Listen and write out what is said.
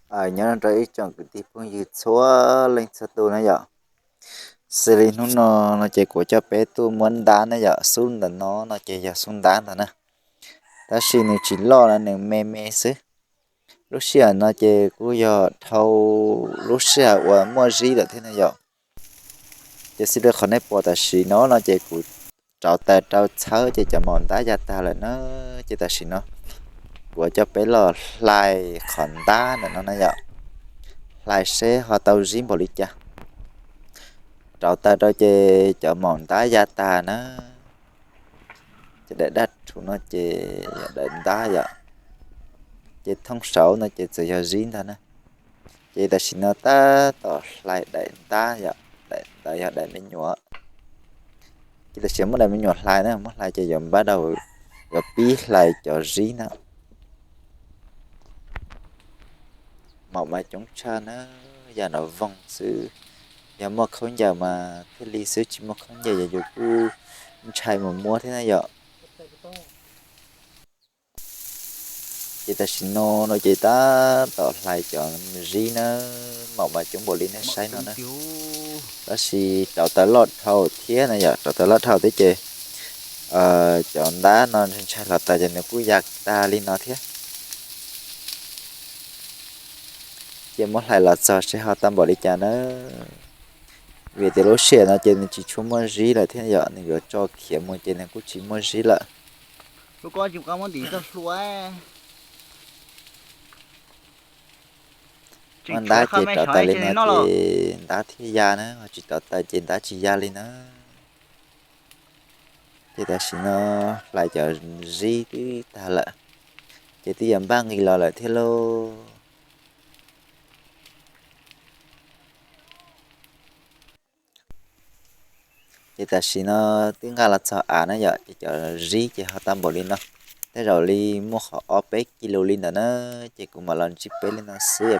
Nyob rau ib tsoom kwv tij phooj ywg txhua leej txhua tus na yom. Xws li hnub no no ces kuv coj peb tuaj muab ntab na yom, xub ntawm no no ces yog xub ntab ntag na. Tab sis nws tsis loj na, nws me me xwb. Lub sij hawm no ces kuj yog dhau lub sij hawm uas muaj zib lawm thiab na yom. Ces xws li qhov nej pom tam sim no no ces kuv rauv taws rau txhawb ces cov maum ntab ya tag lawm na. Ces tam sim no kuv coj peb los hlais qhov ntab ntawm no na yom, hlais seb ho tau zib npaum li cas. Rauv taws rau ces cov maum ntab ya tag na. Ces daim daj rhuv no ces yog daim ntab yom, ces thooj saud no ces txawm yog zib ntag na. Ces tam sim no tab tom hlais daim ntab yom, daim ntawd yog daim me nyuam. Ces tam sim muab daim me nyuam hlais na, muab hlais ces yuav npaj rau, yuav pib hlais cov zib na. Maum mas coob tshaj na, yam nrov voog xwb. Yog muaj khaub ncaws mas thiaj li xwb, tsis muaj khaub ncaws yog yus kuj ntshai mus muab thiab na yom. Ces tam sim no no ces tab tom hlais cov zib na, maum mas coob npaum li nej saib no na. Tab sis rauv taws loj dhau thiab na yom, rauv taws loj dhau thiab ces cov ntab no ntshai hluav taws ces nws kuj ya tag li no thiab. Ces muab hlais los txog seb ho tau npaum li cas na. Vim tias lub sij hawm no ces nws tsis tshua muaj zib lawm thiab yom, nws yuav tso khiav mus ces nws kuj tsis muaj zib lawm. Muaj ntab ces rauv taws li no ces ntab thiaj ya na, ho tsis rauv taws ces ntab tsis ya li na. Ces tam sim no hlais cov zib twb tag lawm, ces twb yuav npaj nqis los lawm thiab lauj. Ces tam sim no twb nqa los txog av na yom, ces cov zib ces ho tau npaum li no. Tej zaum li muaj qhov ob peb kis lus li ntawd na, ces kuv mam los ntsib peb li no xwb.